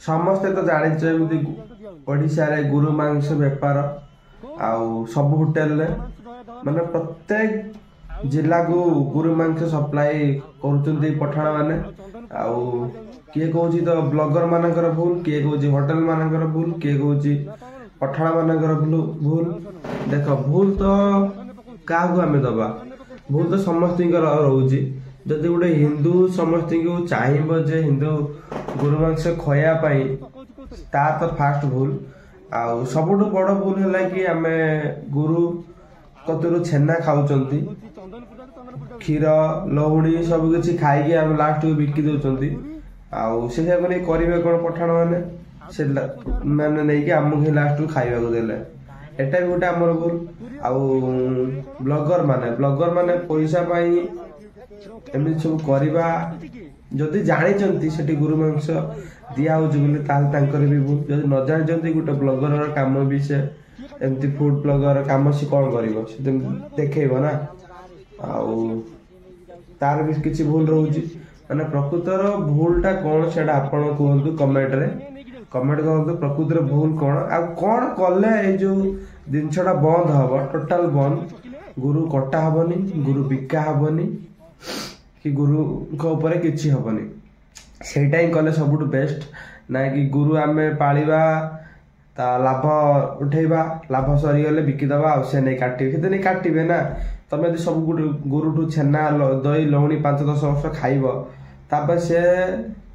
ସମସ୍ତେ ତ ଜାଣିଛ ଏମିତି ଓଡ଼ିଶାରେ ଗୋରୁ ମାଂସ ବେପାର, ଆଉ ସବୁ ହୋଟେଲରେ ମାନେ ପ୍ରତ୍ୟେକ ଜିଲ୍ଲାକୁ ଗୋରୁ ମାଂସ ସପ୍ଲାଇ କରୁଛନ୍ତି ପଠାଣ ମାନେ। ଆଉ କିଏ କହୁଛି ତ ବ୍ଲଗର ମାନଙ୍କର ଭୁଲ, କିଏ କହୁଛି ହୋଟେଲ ମାନଙ୍କର ଭୁଲ, କିଏ କହୁଛି ପଠାଣ ମାନଙ୍କର ଭୁଲ। ଦେଖ, ଭୁଲ ତ କାହାକୁ ଆମେ ଦବା? ଭୁଲ ତ ସମସ୍ତଙ୍କର ରହୁଛି। ଯଦି ଗୋଟେ ହିନ୍ଦୁ ସମସ୍ତଙ୍କୁ ଚାହିଁବ ଯେ ହିନ୍ଦୁ ଗୋରୁ ମାଂସ ଖୋଇବା ପାଇଁ, ତାର ତ ଫାଷ୍ଟ ଭୁଲ। ଆଉ ସବୁଠୁ ବଡ ଭୁଲ ହେଲା କି ଆମେ ଗୋରୁ କତୁରୁ ଛେନା ଖାଉଛନ୍ତି, କ୍ଷୀର ଲହୁଣୀ ସବୁ କିଛି ଖାଇକି ଆମେ ଲାଷ୍ଟକୁ ବିକି ଦଉଛନ୍ତି। ଆଉ ସେ ଯାକ ନେଇ କରିବେ କଣ ପଠାଣ ମାନେ? ସେ ମାନେ ନେଇକି ଆମକୁ ହିଁ ଲାଷ୍ଟକୁ ଖାଇବାକୁ ଦେଲେ, ଏଟା ବି ଗୋଟେ ଆମର ଭୁଲ। ଆଉ ବ୍ଲଗର ମାନେ ପଇସା ପାଇଁ ଏମିତି ସବୁ କରିବା, ଯଦି ଜାଣିଛନ୍ତି ସେଠି ଗୋରୁ ମାଂସ ଦିଆ ହଉଛି ବୋଲି, ତାହେଲେ ତାଙ୍କର ବି ଭୁଲ। ଯଦି ନ ଜାଣିଛନ୍ତି, ଗୋଟେ ବ୍ଲଗରର କାମ ବି ସେ ଏମିତି ଫୁଡ ବ୍ଲଗର କାମ, ସେ କଣ କରିବ? ସେ ଦେଖେଇବ ନା। ଆଉ ତାର ବି କିଛି ଭୁଲ ରହୁଛି। ମାନେ ପ୍ରକୃତର ଭୁଲଟା କଣ, ସେଇଟା ଆପଣ କୁହନ୍ତୁ, କମେଣ୍ଟରେ କମେଣ୍ଟ କରନ୍ତୁ ପ୍ରକୃତରେ ଭୁଲ କଣ ଆଉ କଣ କଲେ ଏଇ ଯୋଉ ଜିନିଷଟା ବନ୍ଦ ହବ, ଟୋଟାଲ ବନ୍ଦ। ଗୋରୁ କଟା ହବନି, ଗୋରୁ ବିକା ହବନି କି ଗୋରୁଙ୍କ ଉପରେ କିଛି ହବନି, ସେଇଟା ହିଁ କଲେ ସବୁଠୁ ବେଷ୍ଟ। ନା କି ଗୋରୁ ଆମେ ପାଳିବା, ତା ଲାଭ ଉଠେଇବା, ଲାଭ ସରିଗଲେ ବିକିଦବା, ଆଉ ସେ ନେଇ କାଟିବେ, ସେ ନେଇ କାଟିବେ ନା। ତମେ ଯଦି ସବୁ ଗୋଟେ ଗୋରୁଠୁ ଛେନା, ଦହି, ଲହୁଣୀ 5-10 ବର୍ଷ ଖାଇବ, ତାପରେ ସେ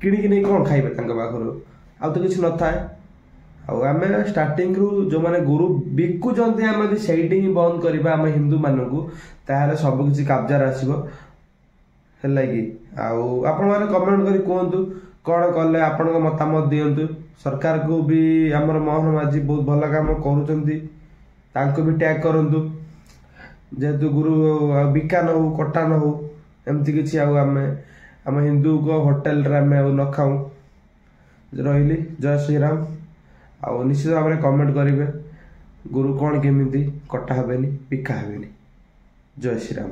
କିଣିକି ନେଇ କଣ ଖାଇବେ? ତାଙ୍କ ପାଖରୁ ଆଉ ତ କିଛି ନଥାଏ। ଆଉ ଆମେ ଷ୍ଟାର୍ଟିଂରୁ ଯୋଉମାନେ ଗୋରୁ ବିକୁଛନ୍ତି, ଆମେ ଯଦି ସେଇଠି ହିଁ ବନ୍ଦ କରିବା ଆମ ହିନ୍ଦୁମାନଙ୍କୁ, ତାହେଲେ ସବୁ କିଛି କାବଜାରେ ଆସିବ, ହେଲା କି? ଆଉ ଆପଣମାନେ କମେଣ୍ଟ କରି କୁହନ୍ତୁ କଣ କଲେ, ଆପଣଙ୍କ ମତାମତ ଦିଅନ୍ତୁ। ସରକାରକୁ ବି, ଆମର ମୋହନ ମାଝୀ ବହୁତ ଭଲ କାମ କରୁଛନ୍ତି, ତାଙ୍କୁ ବି ଟ୍ୟାଗ କରନ୍ତୁ। ଯେହେତୁ ଗୋରୁ ଆଉ ବିକା ନ ହଉ, କଟା ନ ହଉ, ଏମିତି କିଛି ଆଉ ଆମେ ଆମ ହିନ୍ଦୁଙ୍କ ହୋଟେଲରେ ଆମେ ଆଉ ନ ଖାଉ। ରହିଲି, ଜୟ ଶ୍ରୀରାମ। ଆଉ ନିଶ୍ଚିତ ଭାବରେ କମେଣ୍ଟ କରିବେ, ଗୋରୁ କଣ କେମିତି କଟା ହେବେନି, ବିକା ହେବେନି। ଜୟ ଶ୍ରୀରାମ।